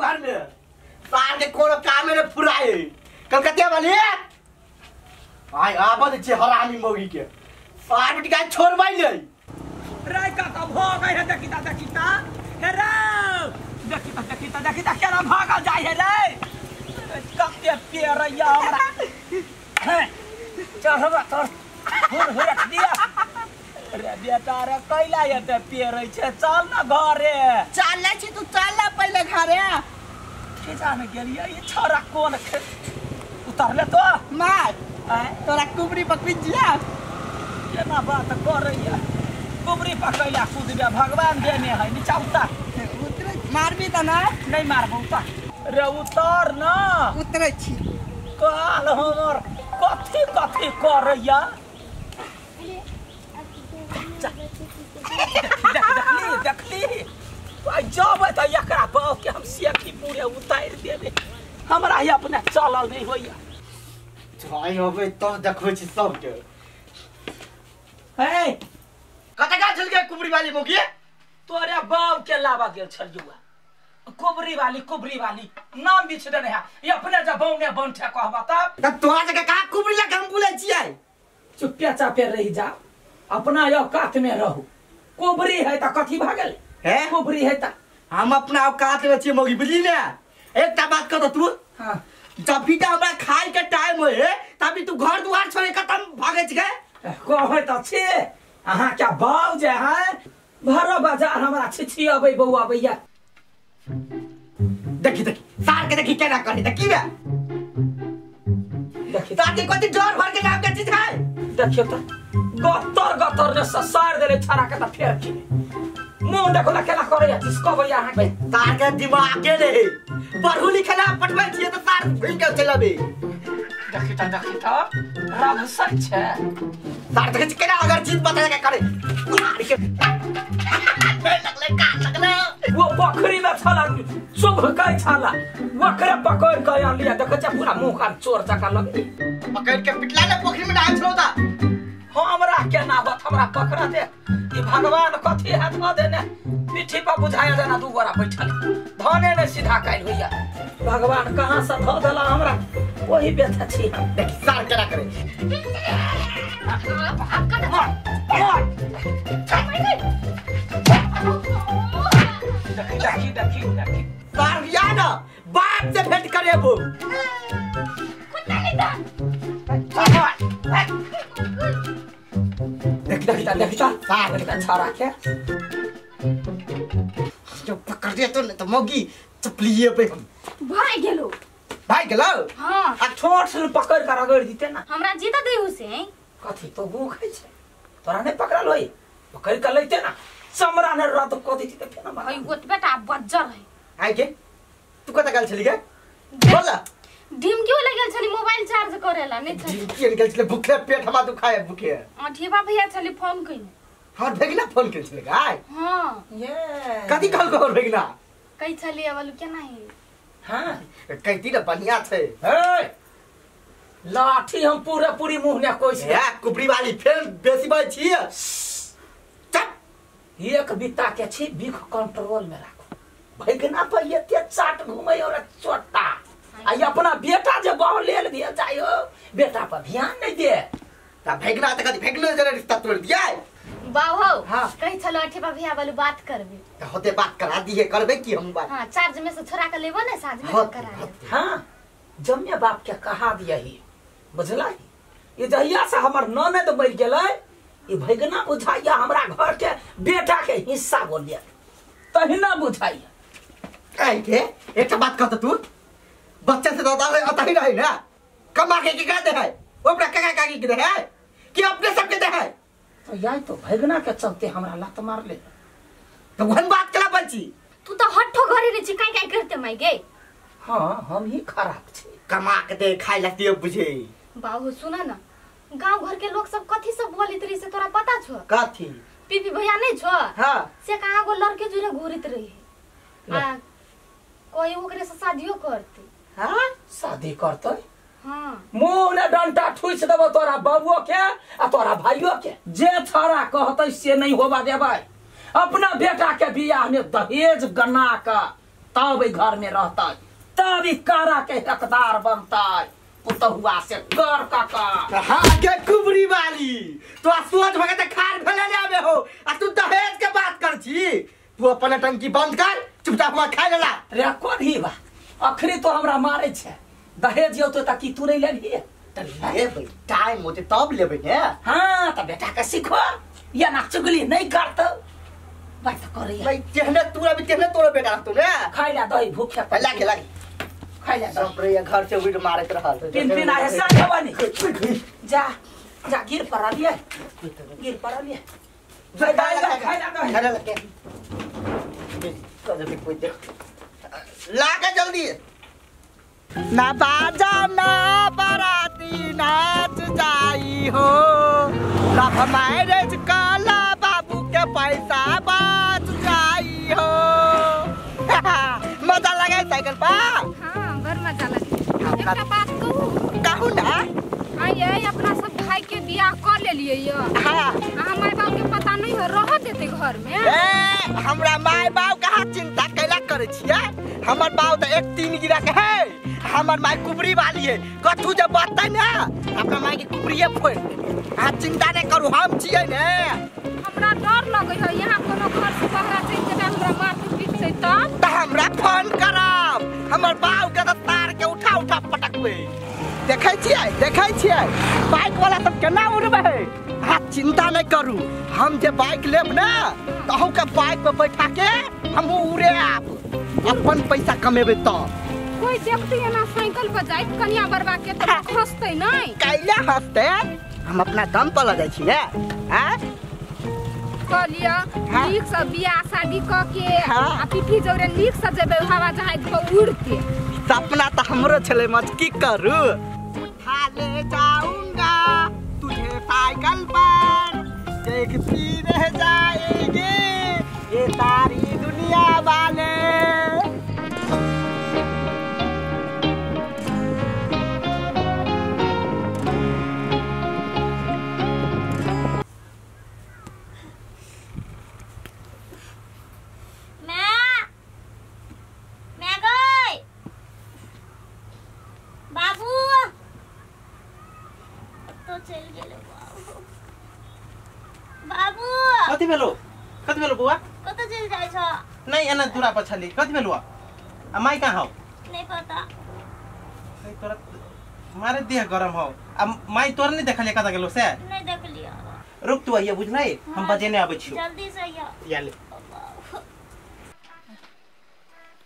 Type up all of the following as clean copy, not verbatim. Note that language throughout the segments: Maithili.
गांव घर में सार के कोनो काम ने फुराए कलकतिया वाली आय आबद छे हरामी मौगी के सार बेटी का छोड़बै नै रे का त भ गई है देखिता देखिता हे रे देखिता देखिता देखिता केना भागल जाय है रे कते पेरैया हमरा चढ़बा तोर हुर हुरक दिया रे बेटा रे कैला एते पेरै छे चल न घरे चलै छी तू चल न पहिले घरे के जाने गेलियै ई छोरा कोन उतरले तो मार तोरा कुबरी पकड़ी जिया केना बात करैया कुबरी पकैला कूदबे भगवान देने है नीचा उतर उतरे मारबी त ना नहीं मारबो उतर रे उतर न उतरै छी काल हमर कथी कथी करैया देखली देखली जब त एकरा बाप के हम सेखी पूरे उतारि देबे हमरा ही अपने चलल नहीं होइया जाय होबे तब देखबै छी सबके हे कत गेल छल के कुबरी वाली मौगी तोरे बाप के लावा गेल छलियौ कुबरी वाली नाम बिछ देने है ये अपने जब बौने बनठे कहबा तब त तोरा जगह का कुबरी लग हम बोलै छियै चुप्पे चापे रहि जा अपना औकात में रहू कुबरी है त कथी भागल है कुबरी है त हम अपना औकात में छियै मौगी बुझली ने एकटा बात कह तू हां जब भी हमरा खाय के टाइम होए तभी तू घर दुआर छोड़ के खत्म भागे छिकै कहै त छी अहाँ क्या बाव जे है भरो बाजार हमरा छिछि अबै बौआ भैया देखी देखी सार के देखी केना करे देखी बे देखी सार के कथि डर भर के नाम के चीज है देखियो त गतर गतर ने ससार देले छड़ा के त फेर की मुंह देखो ना केना करैया जिसको भैया अहाँ के सार के दिमाग के रे पढ़ू लिखला पढ़बै छियै त सार भूल के चलबे देखी त रब सच छै सार देखै छी केना अगर चीज बता के करे मार के लगले का लगले वो पोखरी में छला चुभ के छला ओकरे पकड़ के आनलिया देखै छै पूरा मुंह कान चोर जका लगे पकड़ के पिटला ने पोखरी में डाल छलो ता हमरा केना होत हमरा पकड़ा दे ई भगवान कथी हाथ न देने पीठी पर बुझाया जाना दू गोरा बैठल धने ने सीधा कायल होइया भगवान कहां से धो देला हमरा वही बेथा छी देखी सार केना करे देखी देखी देखी देखी सार या ना बाप से भेंट करेबो देख देखी देखी सार के छड़ा के जो पकड़ दिया तो तो मौगी चपलिए पे हम भाग गेलो भाग गेलो हां आ छोट से पकड़ के रगड़ दिते ना हमरा जीता दे उसे कथी तो गु खाइ छै तोरा नहीं पकड़ल होई पकड़ के लैते ना चमड़ा ने रद क दिती त फेना भाई गोट बेटा बज्जर है आइ के तू कत गेल छली के बोल ढिम क्यों लगल छली मोबाइल चार्ज करेला नहीं छली ढिम के गेल छली भूखे पेट हमरा दुखाए भूखे अठीबा भैया छली फोन कइने हां भेगना फोन केल छली गाय हां ये कथी कहल कहल भेगना कइ छली अबलु केना है हां कहती ना बढ़िया छै हे लाठी हम पूरा पूरी मुंह ने कोइ छै ए कुबरी वाली फेर बेसी बात छी चप एक बित्ता के छी बिख कंट्रोल में राखू भैगना पर एते चाट घुमै और चोटा आ अपना बेटा जे बाह लेल दिया जायो बेटा पर ध्यान नहीं दे त भैगना त कथी भैगनो जरे रिश्ता तोड़ दिया बाबू हां कहि छलो अठीबा भैया वालू बात करबे त होते बात करा दिए करबे की हम बात हां चार्ज में से छोरा के लेबो ने साँझ में करा लेब हां जम्मे बाप के कहा दिया ही बुझला ये जहिया से हमर ननद मर गेलै ई भैगना बुझाइया हमरा घर के बेटा के हिस्सा बोलिया तहिना बुझाइया काहे के एकटा बात कहत तू बच्चा से दादा अता ही रहे ना कमा के का दे है वो अपना काका काकी के दे है कि अपने सबके दे है तो याई तो भैगना के चलते हमरा लात मार ले तो वहन बात कला बची तू तो हट्ठो घरे रे छी काई काई करते माई गे हां हम ही खराब छी कमा के दे खाइ ला दियो बुझे बाबू सुना ना गांव घर के लोग सब कथी सब बोलित रही से तोरा पता छो कथी पीपी भैया नहीं छो हां से कहां गो लड़के जुरे घूरित रही आ कोई ओकरे से शादियो करते हां शादी करते हां मुंह ने डंटा ठुस देबो तोरा बाबुओ के आ तोरा भाइयो के जे छड़ा कहतै से नहीं होबा देबै अपना बेटा के बियाह में दहेज गना का तब घर में रहता, तब ई कारा के हकदार बनता, पुतहुआ से कर काका। हाँ के कुबरी वाली तो सोच भगत खार भेले ले आबे हो आ तू दहेज के बात कर छी। तू अपन टंकी बंद कर, चुपचाप वहां खाय लेला। रे कोन ही बा अखरी तो हमरा मारे छे, दहेज यो तो ताकि तू नहीं लेबही त लेबै, टाइम होते तब लेबै ने। हां त बेटा के सीखो या ना चुगली नहीं करतो बात करे भाई, तेहने तू अभी तेहने तोरो बेटा रहतो ने। खाय ला दही भूखे लागे लागे खाय ला सब रे घर से उड़ मारत रहल। तीन दिन आए साथ हवानी जा जा गिर पर लिए, गिर पर लिए जा खाय ला दही खाय ला के कर दे कोई दे लागे जल्दी ना बाजा ना बाराती नाच जाई हो, लव मैरिज काला बाबू के पैसा बच जाई हो। मजा लगे साइकिल पर? हां बड़ मजा लगे। एकटा बात कहू? कहू ना। आइए अपना सब भाई के बियाह कर लेलिए यो। हां माय बाप के पता नहीं हो रह देते घर में। ए हमरा माय बाप कहाँ चिंता कैला करे छियै, हमर बाप त एक तीन गिरा के है, हमर माय कुबरी वाली है, कथू जब बतै ना अपना माय के कुबरीए फोड़ देबै। अहाँ चिंता नहीं करू, हम छियै ने। हमरा डर लगै है यहाँ कोनो घर से बाहर चलि जेबै हमरा मार पीट छै तब त हमरा फोन करब, हमर बाप के त तार के उठा उठा पटकबै। देखै छियै देखै छियै बाइक वाला सब केना उड़बै है। अहाँ चिंता नहीं करू, हम जे बाइक लेब ना त अहूँ के बाइक पर बैठा के हमहूँ उड़े आब, अपन पैसा कमेबै तब। कोई देखते है ना साइकिल पर जाइत कन्या बरबा के त हंसते नहीं। कैला हंसते, हम अपना दम पर ल जाइ छी ने। हां क लिया नीक से बियाह शादी क के आ पीठी जोरे नीक से जेबै हवा जहाज पर उड़ के। सपना त हमरो छलै मत की करू। उठा ले जाऊंगा तुझे साइकिल पर, देखती रह जाएगी ये सारी दुनिया वाले। कथी भेलो कथी भेलो बुआ? कत चलि जाइ छ? नहीं एना दूरा पर छली। कथी भेलो आ माई कहाँ हो? नहीं पता। नहीं तोरा मारे देह गरम हो आ माई तोर नहीं देखलिए कत गेलो से? नहीं देखलिए। रुक तू आइए बुझलै, हम बजेने आबै छियो। जल्दी से आइयो। या ले।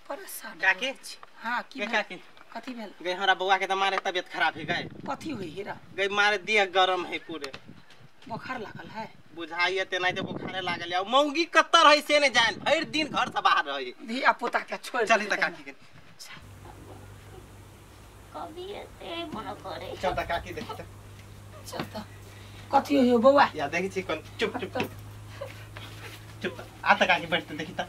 परेशान काकी। हां की काकी कथी भेल? गई हमरा बउआ के त मारे तबियत खराब है गई। कथी होई हेरा? गई मारे देह गरम है पूरे। बुखार लागल है? बुझाइए तेना ते बुखारे लागल है। मौगी कत्तर है से नहीं जान, भरि दिन घर से बाहर रहे। धिया पुता के छोड़ चली त काकी के। कभी एते मन करे। चल त काकी देखी त। चल त कथी होयो बउआ? या देखी छी कोन। चुप चुप चुप आ त काकी बैठ त देखी त।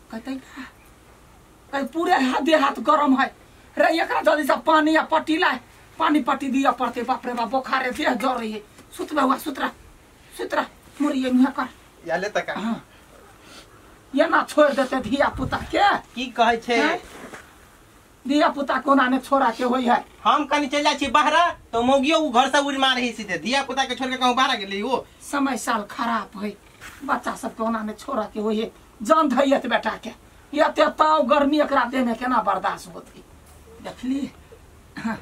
कहतै कहीं पूरे हाथ देह हाथ गरम है रे, एकरा जल्दी से पानी या पट्टी लाए, पानी पट्टी दिया पड़ते। बाप रे बाप बुखार देह जर रही है। सुत बउआ सुतरा सुतरा मुरिये मुँह कर या ले त का। हां ये ना छोड़ देते धिया पुता के। की कहै छे? धिया पुता कोना ने छोड़ा के होई है। हम कनी चल जाइ छी बाहर तो मौगियो उ घर से उड़ मार रही सीधे, धिया पुता के छोड़ के कहूं बाहर गेली। ओ समय साल खराब है, बच्चा सब कोना ने छोड़ा के होई है। जान धैयत बेटा के एते ताव गर्मी एकरा देह में केना बर्दाश्त होती। देखली हां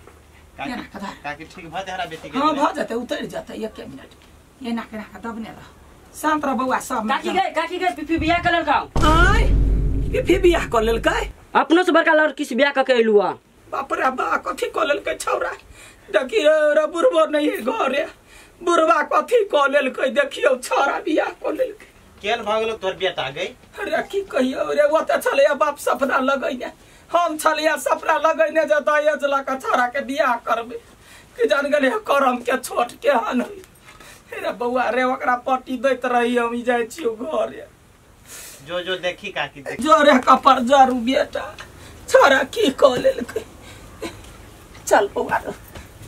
काकी ठीक भ जाय हमरा बेटी के? हां भ जते, उतर जते एक मिनट। ये ना केना के दबने रह, शांत रह बउआ सब। काकी गए पीपी बियाह कर लेलका। आय पीपी बियाह कर लेलकै? अपनो से बड़का लड़की से बियाह क के एलुआ। बाप रे बा कथी क लेलकै छौरा? देखियो रे बुढ़बो नहीं है घरे, बुढ़बा कथी क लेलकै देखियो छौरा बियाह क लेलकै। केन भ गेलो तोर बेटा गई? अरे की कहियो रे, वो त छलैया बाप सपना लगैने, हम छलिया सपना लगैने जे दहेज ल के छौरा के बियाह करबै, कि जान गेलै करम के छोट के हन। रे बउआ रे ओकरा पट्टी दैत रही, हम जाइ छियो घरे। जो जो देखी काकी देखी जो रे कपर जरू बेटा छौरा की क लेलकै। चल बउआ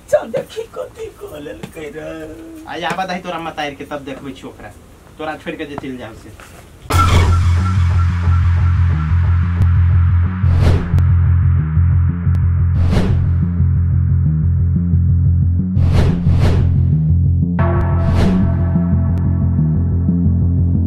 चल देखी कथी क लेलकै रे। आ आबा दही तोरा मतारि के तब देखबै छियो ओकरा। तोरा छोड़ के जे चल जाओ से।